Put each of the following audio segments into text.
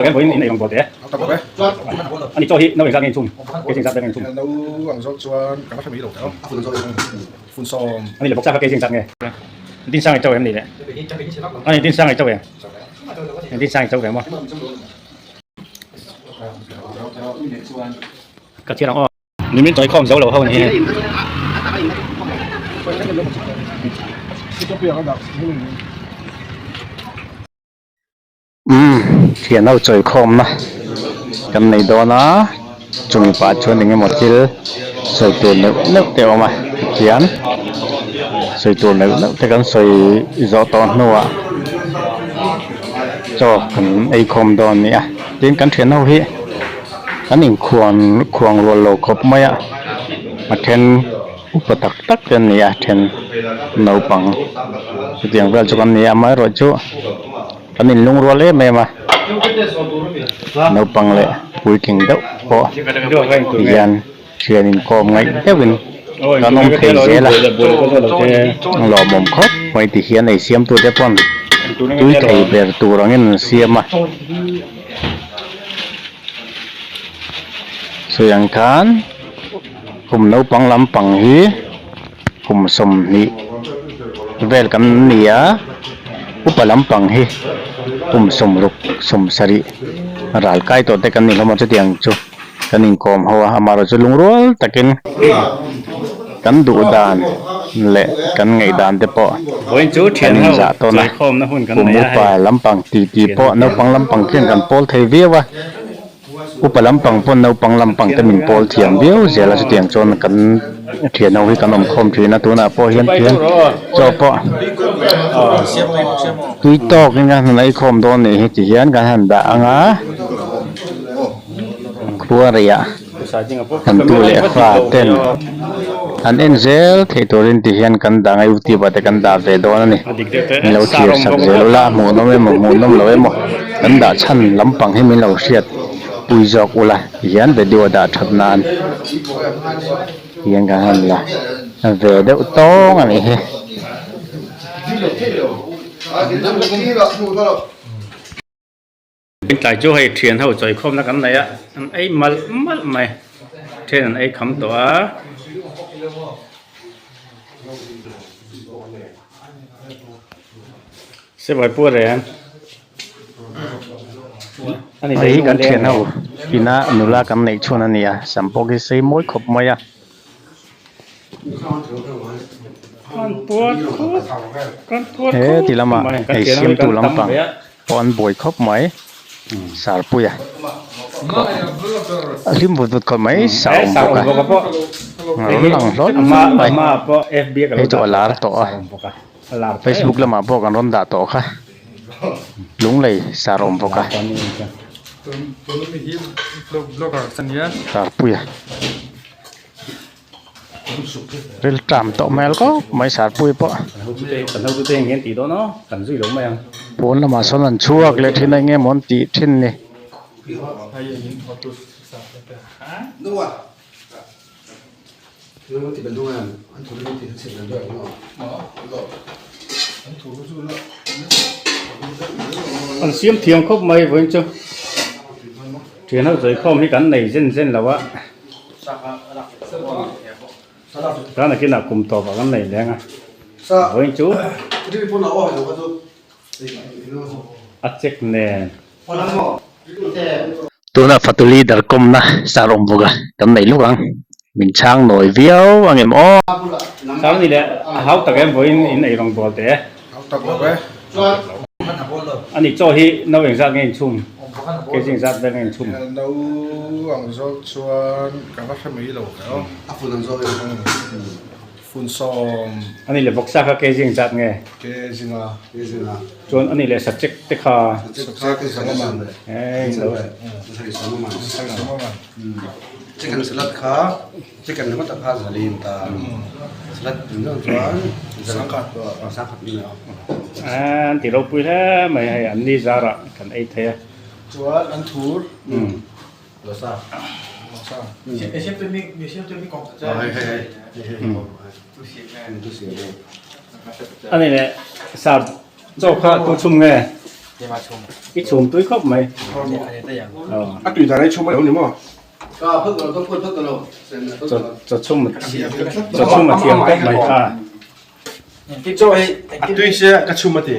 Kan vawiin in ei ang bual teh e. Ani chaw hi no engzat nge inchhung? Kei chu engzat vel nge inchhung? No ang zawk chuan ka va hre mai lo teh aw. Fun sawm. Ani le bawksa kha kei chu engzat nge? Din sang ei chau em ni le? Ani din sang ei chau em? Din sang ei chau ve maw? Ka chiar ang aw. Nimin chawi khawm zo lo ho ni hi. Umm thian ho chawi khawmna kan nei dawn a chumi pah chuan eng emaw thil sawi tur neuh neuh te a awm a tihian sawi tur neuh neuh te kan sawi zawh tawh hnuah chaw kan ei khawm dawn a ni a tin kan thian ho hi an inkhuan khuang rual lo khawp mai a a then upa tak tak te an ni a then naupang chutiang vel chu kan ni a amaherawhchu kan inlungrual em em a naupang leh puitling deuh pawh hian thian inkawm ngaih deuhin kan awm thei zel a lawmawm khawp mai ti hian ei siam tute pawn tui thei ber tur angin an siam a sawi ang khan kum naupang lampang hi kum 20 vel kan ni a upa lampang hi kum 60 70 ral kai tawh te kan ni hlawm a chutiang chu kan inkawm ho a amaherawhchu lungrual takin kan duh dan leh kan ngaih dan te pawh kan inzah tawn a kum upa lampang titi pawh naupang lampang khian kan pawl thei viau a. Upa lampang pawn naupang lampang te min pawl thiam viau zel a chutiang chuan kan thian ho hi kan awm khawm thin a tunah pawh hian thian chaw pawh tui tawk in kan han ei khawm dawn nih hi ti hian kan han dah ang a khua reiah kan tu leh fa ten an en zel theih turin ti hian kan dah ang a youtube ah te kan dah ve dawn a ni min lo thlir sak zel ula hmuhnawm emaw hmuhnawm lo emaw. Kan dah chhan lampang hi min lo hriat pui zawk ula ti hian video dah that nan hian kan han la ve deuh tawng a nih hi. Tlai chu hei thian ho chawi khawmna kan nei a, an ei malh malh mai, then an ei kham tawh a. Sipai pu reng Hei hi kan thian ho ina nula kan neih chhun a ni a sam pawh khi sei mawi khawp mai a. He ti lamah ei siamtu lampang pawh an buai khawp mai Sarpuia a hlim vut vut khawp mai sa awm bawk a rawn lang hlawl mai hei chu a lar tawh a. Facebook lamah pawh kan rawn dah tawh kha lunglei sar awm bawk a sarpuia rilṭam tawh hmel khawp mai sarpui pawh pawn lamah sawn an chhuak leh thin a eng emaw an tih thin ni. An siam thiam khawp mai vawiin chu thian ho chawi khawm hi kan nei zen zen lo a tan nakinah kum tawpah kan nei leng a vawiin chu a check nen. Tuna fatu leader kawmna sar awm bawk a, kan nei lawk ang. Min chhang nawi viau ang em aw. Chhang ni leh a hau tak em vawiin in ei rawn bawl teh e. Hau tak lo e. A ni chaw hi no engzat nge inchhum? Kei chu engzat vel nge inchhum? No ang zawk chuan ka va hre mai lo teh aw. A fun ang zawk em? Fun sawm. A ni leh vawksa kha kg engzat nge? Kg nga. Kg nga. Chuan a ni leh sachek te kha. Sachek kha kg sanga man. Hei lo. Sachek sanga man. Sachek sanga man. Chicken salad kha chicken ringawt kha zalin ta. Salad ringawt chuan sangkhat sangkhat ni a. An ti ropui hle mai hei an ni zarah kan ei thei a. Chuan an thur. Losa. Losa. Ani leh sar chaw kha tu chhum nge? I chhum tui khawp mai. A tui dan ai chhum a lo ni maw? Chaw chhum chaw chhum a thiam khawp mai kha. A tui sia ka chhum a ti.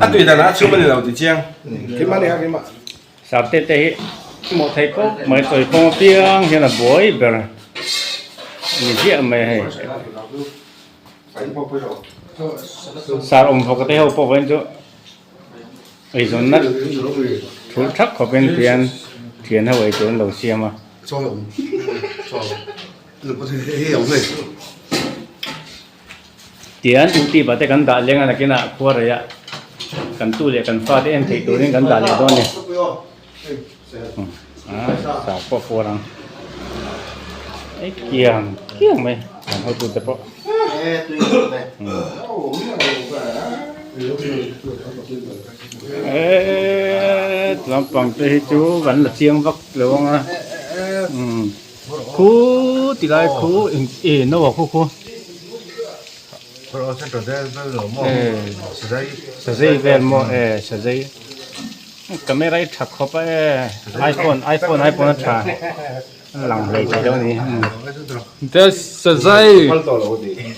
A tui dan ah a chhum a ni lo ti chiang. Keimah ni kha keimah. Sarte te hi hmuh theih khawp mai sawi kawng apiang hian a buai ber ni ziah mai hei. Sar awm vawk te ho pawh vawiin chu eizawnna thul thak khawpin tian thian ho eitur an lo siam a. Tian UTIBA te kan dah leng a nakinah khua reiah kan tu leh kan fa te en theih turin kan dah leh dawn a ni. Sar pawh puar ang ei kiang kiang mai kan hotu te pawh. Eeeee lampang te hi chu kan la chiang vak lo ang a khu ti lai khu ih no a khu khu sazei vel maw e sazei. Camera hi tha khawp a e iphone iphone ai pawn a tha lang hlei thei lo a ni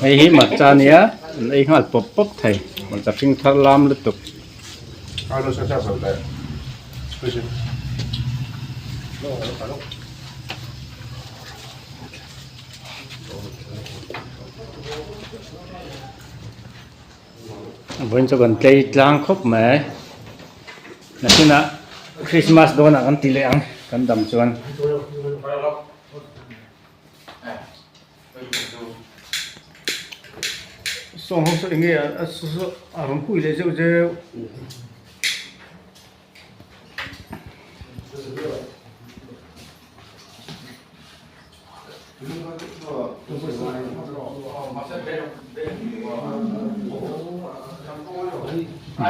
hei hi hmarcha a nia an ei nghal pawp pawp thei hmarcha hring thar lam lutuk. Vawiin chu kan tlei tlang khawp mai nakinah Christmas dawnah kan ti leh ang kan dam chuan. Sawng ho saw enge a a rawn hui leh zeuh zeuh.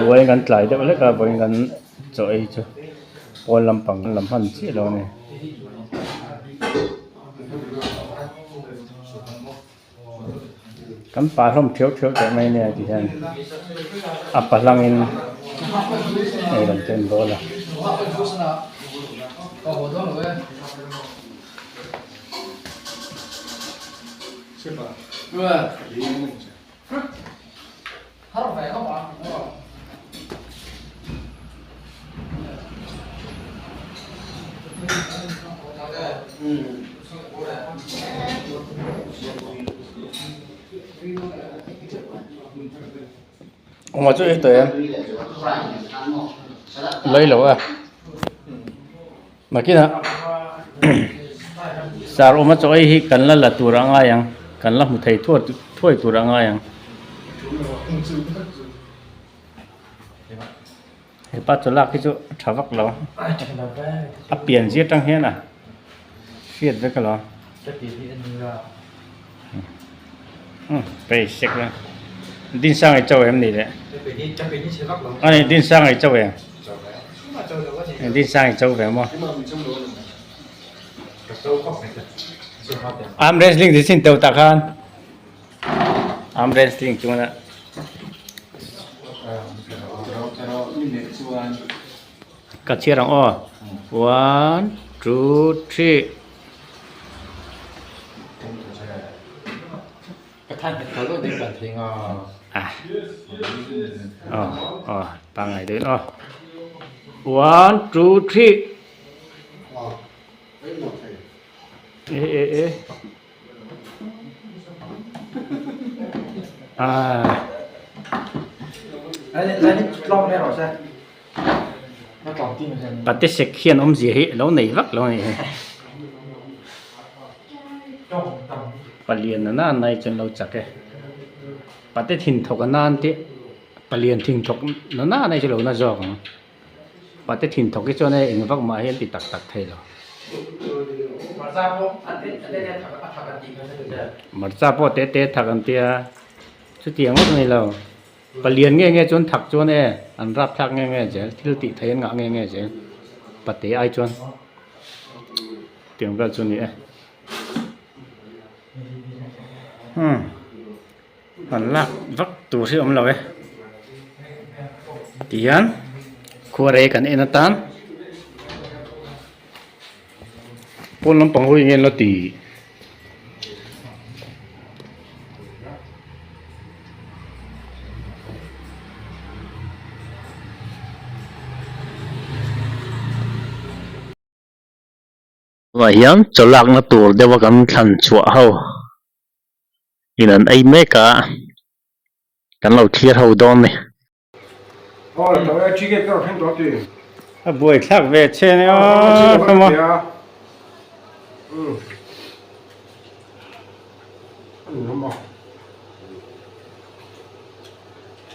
Buai kan tlai deuh hlek a vawiin kan chaw ei chu pawn lampang kan la hman chiah lo a ni. Kan pa hlawm theuh theuh teh mai nia ti hian a pa hlangin hei rawn ken dawl a. Awma chu ei tawh em? Lei lo a. Nakinah sar awma chaw ei hi kan la la tur a ngai ang, kan la hmu thei thuai tur a ngai ang. Hepa chaw lak hi chu a tha vak lo a pian zia tang hian a hriat vek alawm pei sek la Dinsang ei chauh em ni le ani Dinsang ei chauh em Dinsang ei chauh ve maw arm wrestling ti chin teuh tak khan arm wrestling chuan a Ka chhiar ang aw one two three. Aw aw pangngai deuhin aw one two three. E e e. Pate sek hian awmzia hi a lo nei vak lo a ni hei. Palian a nan nai chuan lo chak e. Pate thin thawk a nan te palian thin thawk na nan ai chu lo na zawk ang. Pate thin thawk hi chuan hei eng vak mah hi an ti tak tak thei lo. Hmarcha pawh te te thak an tia chutiang ngawt a ni lo. Palian nge nge chuan thak chuan e an rap thlak nge nge zel thil tih theih an ngah nge nge zel pate ai chuan tiang vel chu a ni e. Umm. Han lak vak tur hi a awm lo e tihian. Khuarei kan en atan pawn lampang ho hi nge an la ti. Tunah hian chaw lakna tur deuha kan thlan chhuah ho in an ei mek a kan lo thlir ho dawn a ni. A buai thlak ve che nia khama.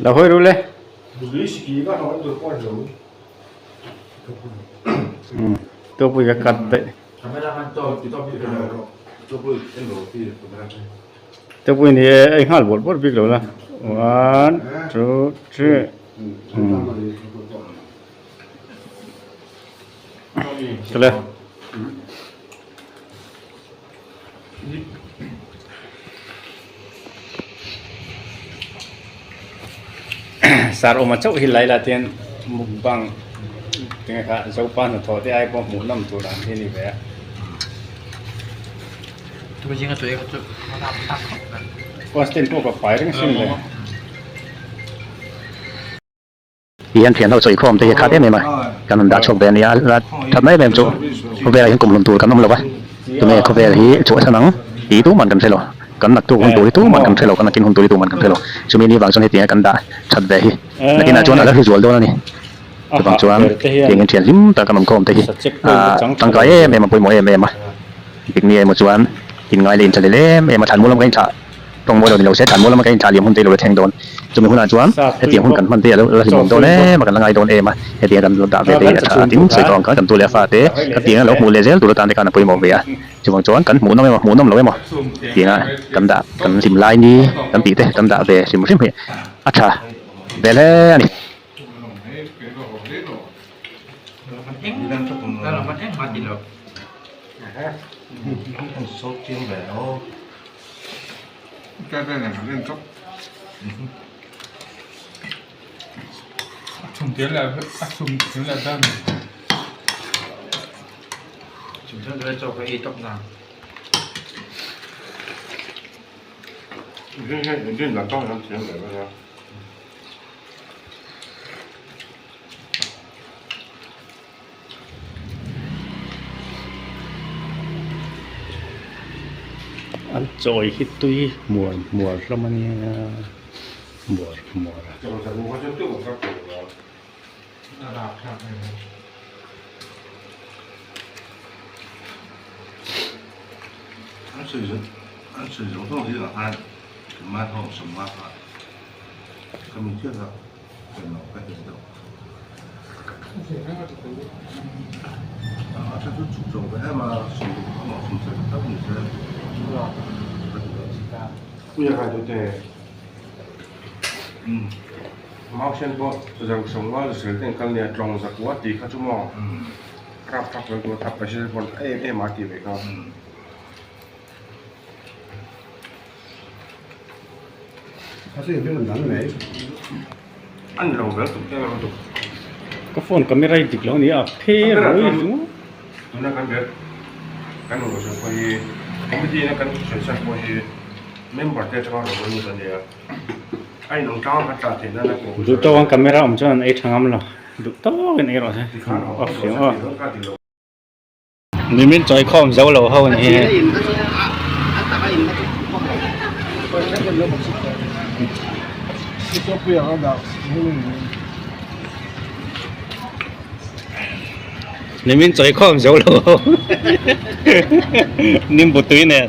La hawi ru le. Tupui ka cut daih. Tupui ni e ei nghal bawrh bawrh bik lo la. One, two, three. Chale. Sar awma chauh hi lai la tian mukbang tinge kha zopa hnathawh te ai pawh hmuh nawm tur ang hi a ni ve a. Constant pawh ka pai reng sin le. Ti hian thianho chawi khawm te hi a khat em em a, kan rawn dah chhuak ve a nia, la that mai em chu khawvelah hian kum hlun tur kan awm lo va, tunge khawvel hi chhuahsan ang tih tuman kan hre lo, kan naktuk hun tur hi tuman kan hre lo, kan nakin hun tur hi tuman kan hre lo, chumi ni vang chuan hetianga kan dah that ve hi nakinah chuan a la hri zual dawn a ni, chuvang chuan tiangin thian hlim tak kan awm khawm te hi tangkai em em a pawimawh em em a, picnic emaw chuan inngai leh inthlahlel em em a thlanmual lam kan inthlah. Tawng mawi lo ni lo se, thlanmual lama ka inthlah liam hun te i lo la thleng dawn. Chumi hunah chuan hetiang hun kan hman te a lo la hlimawm dawn em a, kan la ngai dawn em a, hetiang kan lo dah ve te hi a tha a, tin sawi tawh ang khan kan tu leh a fa te khatiang a lo hmuh leh zel tur atan te khan a pawimawh ve a. Chuvang chuan kan hmuhnawm emaw hmuhnawm lo emaw tianga kan dah kan hlim lai ni kan tih te kan dah ve hrim hrim hi a tha ve hle a ni. An chawi hi tui hmuar hmuar hlawm a nia hmuar hmuar a. Ka phone camera hi dik lo a ni a phe ruai ringawt. Duh tawk ang camera awm chuan an ei tha ngam lo duh tawkin ei rawh se off ringawt aw. Nimin chawi khawm zo lo ho ni hi. Nimin chawi khawm zo lo ho. Nimbu tui nen.